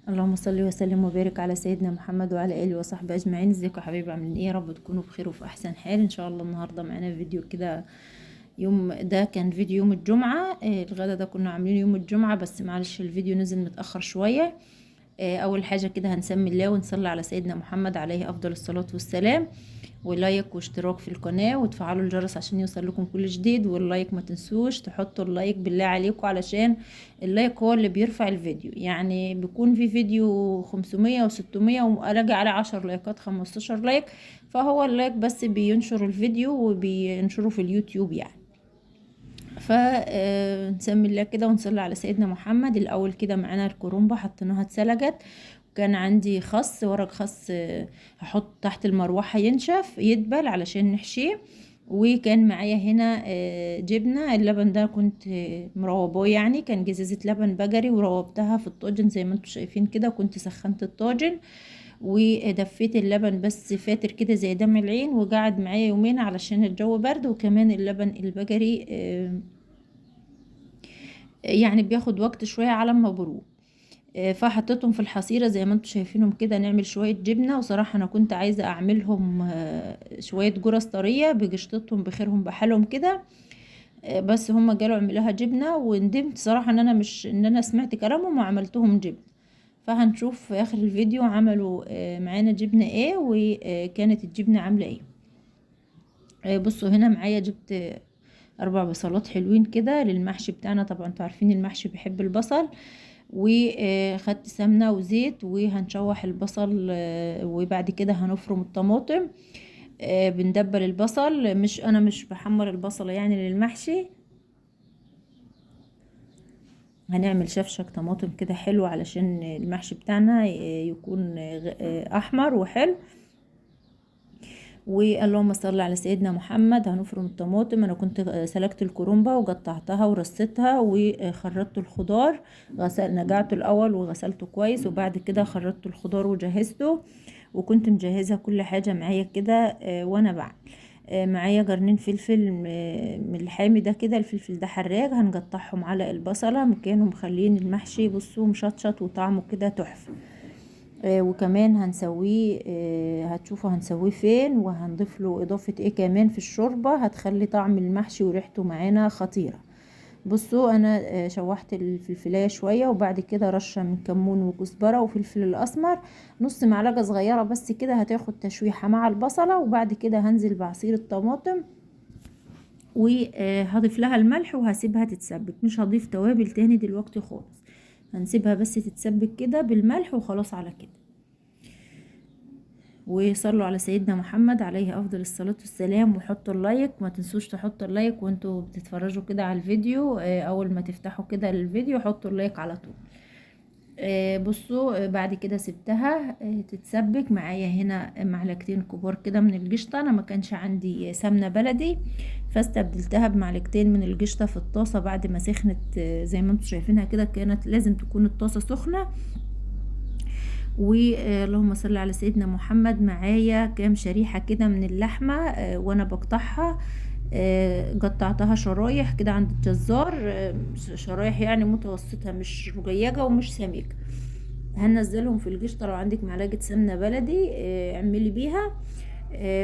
اللهم صل وسلم وبارك على سيدنا محمد وعلى اله وصحبه اجمعين. ازيكم يا حبايبي؟ عاملين ايه؟ يا رب تكونوا بخير وفي احسن حال ان شاء الله. النهارده معانا فيديو كده، يوم ده كان فيديو يوم الجمعة. الغدا ده كنا عاملينه يوم الجمعة، بس معلش الفيديو نزل متاخر شوية. اول حاجة كده هنسمي الله ونصلي على سيدنا محمد عليه افضل الصلاة والسلام، و like واشتراك في القناة وتفعلوا الجرس عشان يوصل لكم كل جديد. وال like ما تنسوش تحطوا ال like بالله عليكم، علشان ال like هو اللي بيرفع الفيديو. يعني بيكون في فيديو 500 و600 والاقي عليه 10 لايكات 15 like، فهو ال like بس بينشر الفيديو وبينشره في اليوتيوب يعني. فنسمي الله كده ونصلي على سيدنا محمد. الاول كده معانا الكرنبه حطيناها اتسلقت، كان عندي خس، ورق خس هحط تحت المروحة ينشف يدبل علشان نحشيه. وكان معايا هنا جبنه، اللبن ده كنت مروباه، يعني كان جزازه لبن بقري وروبتها في الطاجن زي ما انتم شايفين كده. كنت سخنت الطاجن ودفيت اللبن بس فاتر كده زي دم العين، وقعد معايا يومين علشان الجو برد. وكمان اللبن البقري يعني بياخد وقت شوية على ما بروق، فحطيتهم في الحصيرة زي ما انتم شايفينهم كده. نعمل شوية جبنه، وصراحة انا كنت عايزه اعملهم شوية جرس طرية بقشطتهم بخيرهم بحالهم كده، بس هم قالوا اعملوها جبنه، وندمت صراحة ان انا مش ان انا سمعت كلامهم وعملتهم جبنه. فهنشوف في اخر الفيديو عملوا معانا جبنه ايه وكانت الجبنة عامله ايه. بصوا هنا معايا جبت 4 بصلات حلوين كده للمحشي بتاعنا، طبعا انتوا عارفين المحشي بيحب البصل. وخدت سمنه وزيت وهنشوح البصل، وبعد كده هنفرم الطماطم. بندبل البصل، مش انا مش بحمر البصله يعني للمحشي. هنعمل شفشك طماطم كده حلو علشان المحشي بتاعنا يكون احمر وحلو. واللهم صل على سيدنا محمد. هنفرم الطماطم. انا كنت سلقت الكرنبه وقطعتها ورصيتها وخرطت الخضار، نقعته الاول وغسلته كويس، وبعد كده خرطت الخضار وجهزته، وكنت مجهزة كل حاجة معايا كده. وانا بعمل معايا جرنين فلفل من الحامي ده كده، الفلفل ده حراج، هنقطعهم على البصله. كانوا مخلين المحشي بصوا مشطشط وطعمه كده تحفة. وكمان هنسويه، هتشوفوا هنسويه فين، وهنضيف له اضافه ايه كمان في الشوربة هتخلي طعم المحشي وريحته معانا خطيرة. بصوا انا شوحت الفلفلايه شوية، وبعد كده رشه من كمون وكزبره وفلفل الاسمر، نص معلقه صغيرة بس كده، هتاخد تشويحه مع البصله. وبعد كده هنزل بعصير الطماطم وهضيف لها الملح وهسيبها تتسبك، مش هضيف توابل تاني دلوقتي خالص، هنسيبها بس تتسبك كده بالملح وخلاص على كده. وصلوا على سيدنا محمد عليه افضل الصلاة والسلام، وحطوا ال like، ما تنسوش تحطوا ال like وانتوا بتتفرجوا كده على الفيديو. اول ما تفتحوا كده الفيديو حطوا ال like على طول. بصوا بعد كده سبتها تتسبك. معايا هنا معلقتين كبار كده من القشطه، انا ما كانش عندي سمنه بلدي فاستبدلتها بمعلقتين من القشطه في الطاسه بعد ما سخنت زي ما انتوا شايفينها كده، كانت لازم تكون الطاسه سخنة. واللهم صل على سيدنا محمد. معايا كام شريحة كده من اللحمة، وانا بقطعها قطعتها شرايح كده عند الجزار، شرايح يعني متوسطه، مش رقيقه ومش سميكة. هنزلهم في القشطه. لو عندك معلقه سمنه بلدي اعملي بيها،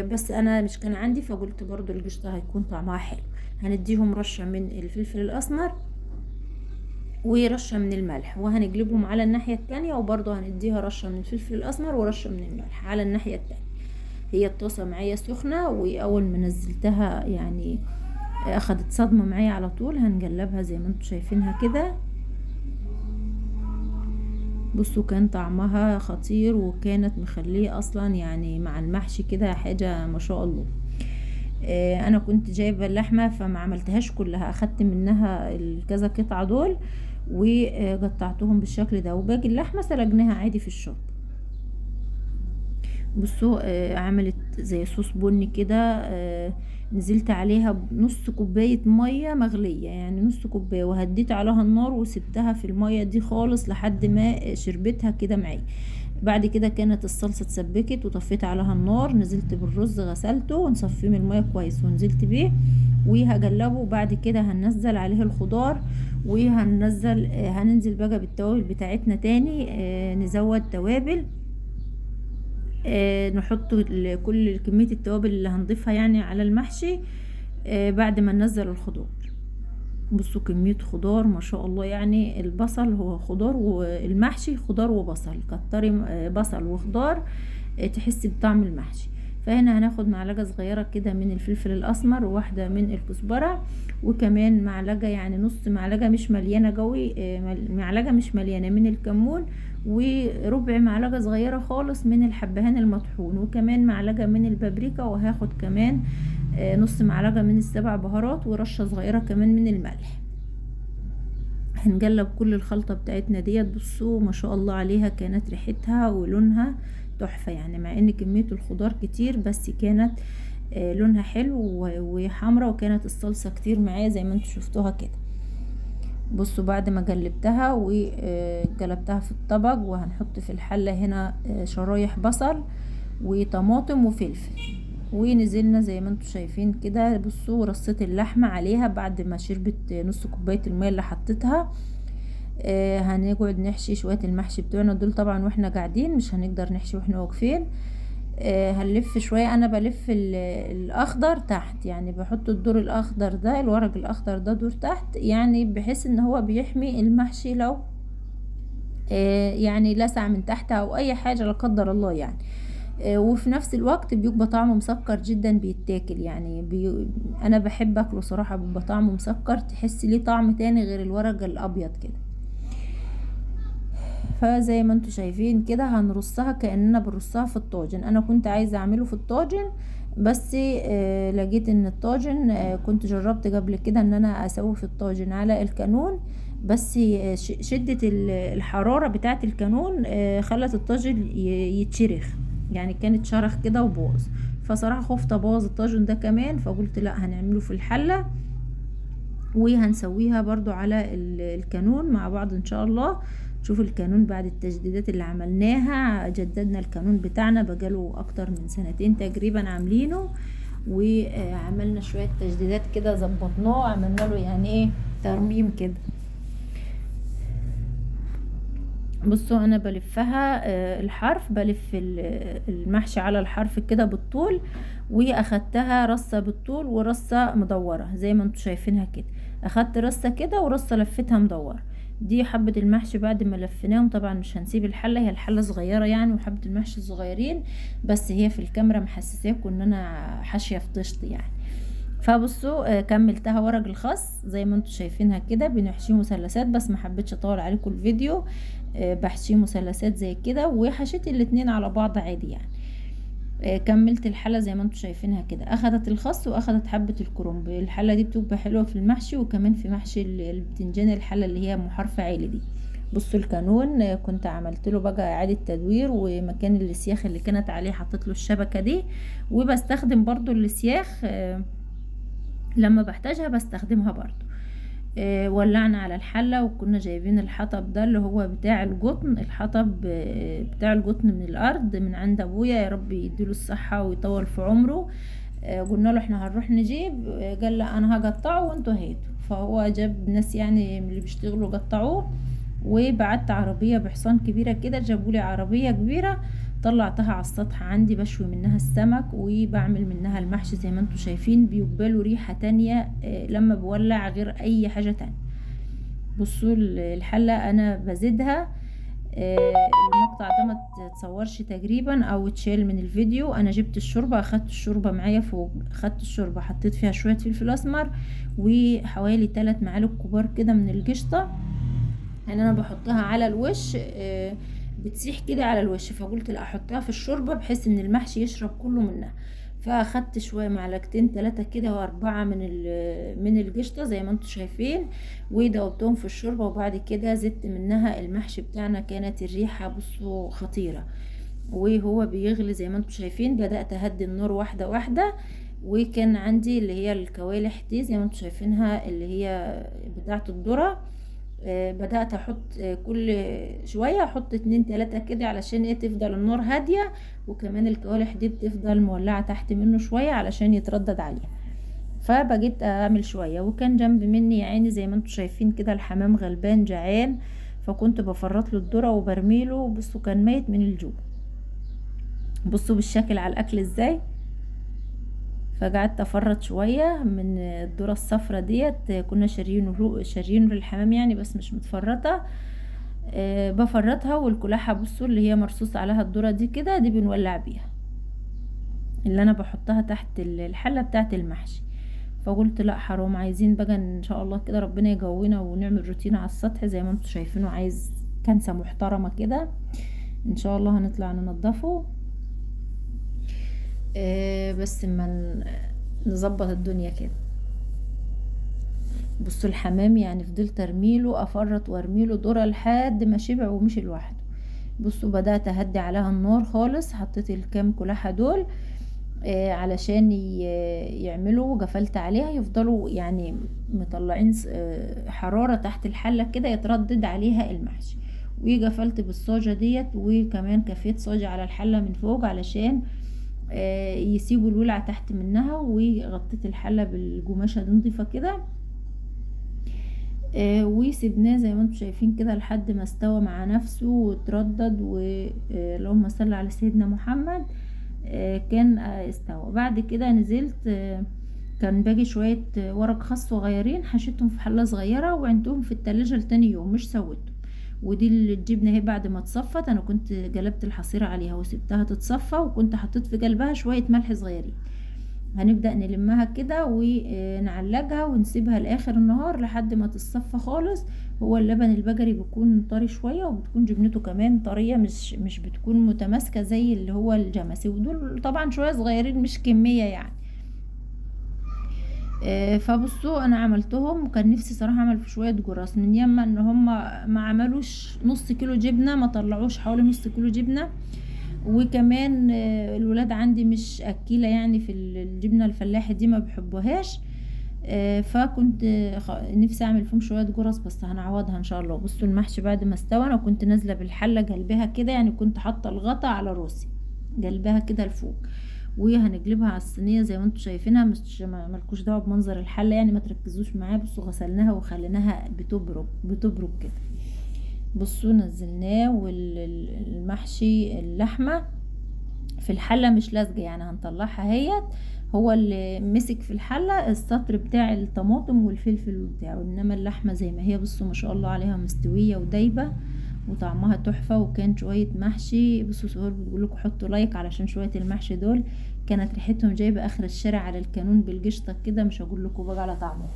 بس انا مش كان عندي فقلت برضو القشطه هيكون طعمها حلو. هنديهم رشه من الفلفل الاسمر ورشه من الملح، وهنقلبهم على الناحية التانية، وبرضو هنديها رشه من الفلفل الاسمر ورشه من الملح على الناحية التانية. هي الطاسه معايا سخنة، واول ما نزلتها يعني اخدت صدمة معايا على طول. هنقلبها زي ما انتم شايفينها كده. بصوا كان طعمها خطير، وكانت مخليه اصلا يعني مع المحشي كده حاجة ما شاء الله. انا كنت جايبه اللحمة فما عملتهاش كلها، اخدت منها الكذا قطعه دول وقطعتهم بالشكل ده، وباقي اللحمة سلقناها عادي في الشوربة. بصوا عملت زي صوص بني كده. نزلت عليها بنص كوباية مية مغليه، يعني نص كوباية، وهديت عليها النار وسبتها في المية دي خالص لحد ما شربتها كده معايا. بعد كده كانت الصلصه اتسبكت وطفيت عليها النار، نزلت بالرز غسلته ونصفيه من المية كويس ونزلت بيه وهجلبه. وبعد كده هننزل عليه الخضار، وهننزل هننزل بقى بالتوابل بتاعتنا تاني، نزود توابل، نحط كل كمية التوابل اللي هنضيفها يعني على المحشي بعد ما ننزل الخضار. بصوا كمية خضار ما شاء الله، يعني البصل هو خضار والمحشي خضار وبصل، كتري بصل وخضار تحسي بطعم المحشي. فهنا هناخد معلقة صغيرة كده من الفلفل الأسمر، وواحدة من الكزبرة، وكمان معلقة يعني نص معلقة مش مليانة قوي، معلقة مش مليانة من الكمون، وربع معلقة صغيرة خالص من الحبهان المطحون، وكمان معلقة من البابريكا، وهاخد كمان نص معلقة من السبع بهارات، ورشة صغيرة كمان من الملح. هنقلب كل الخلطة بتاعتنا ديت. بصوا ما شاء الله عليها، كانت ريحتها ولونها تحفة، يعني مع ان كمية الخضار كتير بس كانت لونها حلو وحمرا، وكانت الصلصة كتير معايا زي ما انتوا شفتوها كده. بصوا بعد ما قلبتها وقلبتها في الطبق، وهنحط في الحلة هنا شرايح بصل وطماطم وفلفل، ونزلنا زي ما انتوا شايفين كده. بصوا رصيت اللحمة عليها بعد ما شربت نص كوباية المية اللي حطيتها. هنقعد نحشي شوية المحشي بتوعنا دول طبعا واحنا قاعدين، مش هنقدر نحشي واحنا واقفين. هنلف شوية، انا بلف الاخضر تحت، يعني بحط الدور الاخضر ده، الورق الاخضر ده دور تحت، يعني بحيث ان هو بيحمي المحشي لو يعني لسع من تحت او اي حاجة لا قدر الله يعني. وفي نفس الوقت بيبقى طعمه مسكر جدا، بيتاكل يعني انا بحب اكله صراحة، بيبقى طعمه مسكر، تحس ليه طعم تاني غير الورق الابيض كده. فزي ما انتوا شايفين كده هنرصها كأننا بنرصها في الطاجن. انا كنت عايزة اعمله في الطاجن بس لقيت ان الطاجن، كنت جربت قبل كده ان انا اسوي في الطاجن على الكانون، بس شدة الحرارة بتاعة الكانون خلت الطاجن يتشرخ، يعني كانت شرخ كده وبوظ. فصراحة خفت ابوظ الطاجن ده كمان، فقلت لا هنعمله في الحلة وهنسويها برضو على الكانون مع بعض ان شاء الله. شوفوا الكانون بعد التجديدات اللي عملناها، جددنا الكانون بتاعنا بقاله اكتر من سنتين تقريبا عاملينه، وعملنا شوية تجديدات كده ظبطناه، عملنا له يعني ايه ترميم كده. بصوا انا بلفها الحرف، بلف المحشي على الحرف كده بالطول، واخدتها رصة بالطول ورصة مدورة زي ما انتوا شايفينها كده. اخدت رصة كده ورصة لفتها مدورة. دي حبة المحشي بعد ما لفيناهم، طبعا مش هنسيب الحلة، هي الحلة صغيرة يعني وحبة المحشي صغيرين، بس هي في الكاميرا محسساكم ان انا حاشية في طشت يعني. فبصوا كملتها ورق الخس زي ما انتوا شايفينها كده، بنحشيه مثلثات، بس ما حبيتش اطول عليكم الفيديو. بحشيه مثلثات زي كده، وحشيت الاتنين على بعض عادي يعني. كملت الحلة زي ما انتوا شايفينها كده، اخدت الخس واخدت حبة الكرنب. الحلة دي بتبقى حلوة في المحشي، وكمان في محشي البتنجان، الحلة اللي هي محرفة عالي دي. بصوا الكانون كنت عملت له بقى اعادة تدوير، ومكان السياخ اللي كانت عليه حطيت له الشبكة دي، وبستخدم برضو السياخ لما بحتاجها بستخدمها برضو. ولعنا على الحلة، وكنا جايبين الحطب ده اللي هو بتاع القطن، الحطب بتاع القطن من الارض من عند ابويا، يا رب يديله الصحة ويطول في عمره. قلنا له احنا هنروح نجيب، قال لا انا هقطعه وانتوا هاتوا. فهو جاب ناس يعني من اللي بيشتغلوا قطعوه، وبعت عربية بحصان كبيرة كده، جابولي عربية كبيرة طلعتها على السطح عندي، بشوي منها السمك وبعمل منها المحشي زي ما انتوا شايفين. بيقبلوا ريحة تانية لما بولع غير اي حاجة تانية. بصوا الحلة انا بزيدها، المقطع ده ما تتصورش تقريبا او تشيل من الفيديو. انا جبت الشوربة، اخدت الشوربة معايا فوق، اخدت الشوربة حطيت فيها شوية فلفل اسمر وحوالي 3 معالق كبار كده من القشطة، يعني انا بحطها على الوش، بتسيح كده على الوش، فقلت لا احطها في الشوربة بحيث ان المحشي يشرب كله منها. فاخدت شوية معلقتين 3 كده و4 من القشطه زي ما انتم شايفين، ودوبتهم في الشوربة، وبعد كده زدت منها المحشي بتاعنا. كانت الريحة بصوا خطيرة، وهو بيغلي زي ما انتم شايفين بدات اهدي النار واحدة واحدة. وكان عندي اللي هي الكوالح دي زي ما انتم شايفينها اللي هي بتاعه الذرة، بدأت احط كل شوية احط 2 3 كده علشان ايه تفضل النار هادية، وكمان الكوالح دي بتفضل مولعة تحت منه شوية علشان يتردد عليها. فبجيت اعمل شوية، وكان جنب مني يا عيني زي ما انتم شايفين كده الحمام غلبان جعان، فكنت بفرط له الذرة وبرميله. بصوا كان ميت من الجوع، بصوا بالشكل على الاكل ازاي. فقعدت افرط شوية من الذرة الصفرة ديت، كنا شاريينه للحمام يعني، بس مش متفرطه. بفرطها، والكلاحه بصوا اللي هي مرصوص عليها الذرة دي كده، دي بنولع بيها اللي انا بحطها تحت الحلة بتاعه المحشي. فقلت لا حرام، عايزين بقى ان شاء الله كده ربنا يجونا ونعمل روتين على السطح زي ما انتم شايفينه، عايز كنسه محترمه كده ان شاء الله هنطلع ننضفه. بس ما نظبط الدنيا كده. بصوا الحمام يعني فضلت ارميله، افرط وارميله ذره لحد ما شبع ومشي لوحده. بصوا بدات اهدي عليها النار خالص، حطيت الكام كلاحه دول علشان يعملوا، قفلت عليها يفضلوا يعني مطلعين حرارة تحت الحلة كده يتردد عليها المحشي. وقفلت بالصاجه ديت، وكمان كفيت صاجه على الحلة من فوق علشان يسيبوا الولعة تحت منها، وغطيت الحلة بالقماشة دي نضيفة كده. وسيبناه زي ما انتم شايفين كده لحد ما استوى مع نفسه وتردد، واللهم صل على سيدنا محمد. كان استوى. بعد كده نزلت، كان باقي شوية ورق خس صغيرين حشيتهم في حلة صغيرة وعندهم في التلاجة لتاني يوم، مش سويتهم. ودي الجبنة اهي بعد ما اتصفت، انا كنت قلبت الحصيرة عليها وسبتها تتصفى، وكنت حطيت في قلبها شوية ملح صغيرين. هنبدأ نلمها كده ونعلقها ونسيبها لآخر النهار لحد ما تتصفى خالص. هو اللبن البقري بيكون طري شوية، وبتكون جبنته كمان طرية، مش بتكون متماسكة زي اللي هو الجمسي، ودول طبعا شوية صغيرين مش كمية يعني. فبصوا انا عملتهم، وكان نفسي صراحة اعمل في شوية جراس من يما ان هم ما عملوش نص كيلو جبنة، ما طلعوش حوالي نص كيلو جبنة. وكمان الولاد عندي مش اكيلة يعني في الجبنة الفلاحي دي، ما بحبوهاش. فكنت نفسي اعمل فيهم شوية جرس، بس هنعوضها ان شاء الله. بصوا المحشي بعد ما استوى، انا كنت نازلة بالحلة جلبها كده، يعني كنت حاطة الغطا على راسي جلبها كده لفوق، وهنقلبها على الصينية زي ما انتم شايفينها. مش مالكوش دعوة بمنظر الحلة يعني، ما تركزوش معاه. بصوا غسلناها وخليناها بتبرق كده. بصوا نزلناه، والمحشي اللحمة في الحلة مش لازجة يعني، هنطلعها هيت. هو اللي مسك في الحلة السطر بتاع الطماطم والفلفل بتاعه، انما اللحمة زي ما هي. بصوا ما شاء الله عليها مستوية ودايبة وطعمها تحفة. وكان شوية محشي، بصوا سهور بتقول لكم حطوا لايك علشان شوية المحشي دول كانت ريحتهم جايبة اخر الشارع على الكانون بالقشطة كده، مش هقول لكم بقى على طعمهم.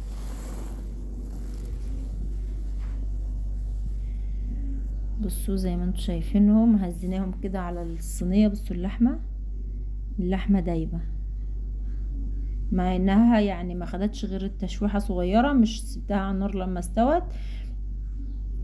بصوا زي ما انتم شايفينهم هزيناهم كده على الصينية. بصوا اللحمة دايبة، مع انها يعني ما خدتش غير التشويحة صغيرة، مش سبتها على النار لما استوت.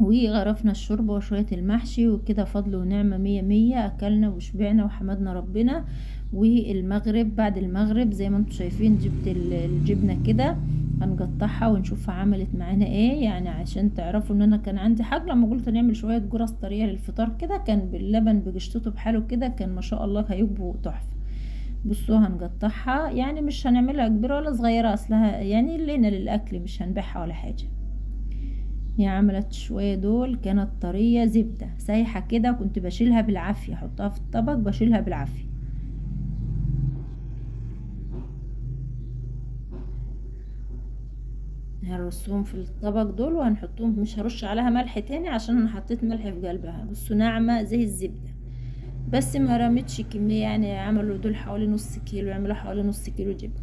وغرفنا الشوربة وشوية المحشي وكده، فضل ونعمة مية مية. اكلنا وشبعنا وحمدنا ربنا. والمغرب بعد المغرب زي ما انتم شايفين جبت الجبنة كده، هنقطعها ونشوفها عملت معانا ايه، يعني عشان تعرفوا ان انا كان عندي حاجة لما قلت نعمل شوية جرس طرية للفطار كده، كان باللبن بقشطته بحاله كده، كان ما شاء الله هيبقوا تحفة. بصوا هنقطعها، يعني مش هنعملها كبيرة ولا صغيرة، اصلها يعني لينا للاكل مش هنبيعها ولا حاجة. هي عملت شوية دول، كانت طرية زبدة سايحة كده، كنت بشيلها بالعافية، احطها في الطبق بشيلها بالعافية. هرصهم في الطبق دول وهنحطهم، مش هرش عليها ملح تاني عشان انا حطيت ملح في قلبها. بصوا ناعمة زي الزبدة، بس ما رمتش كمية، يعني عملوا دول حوالي نص كيلو، يعملوا حوالي نص كيلو جبنة.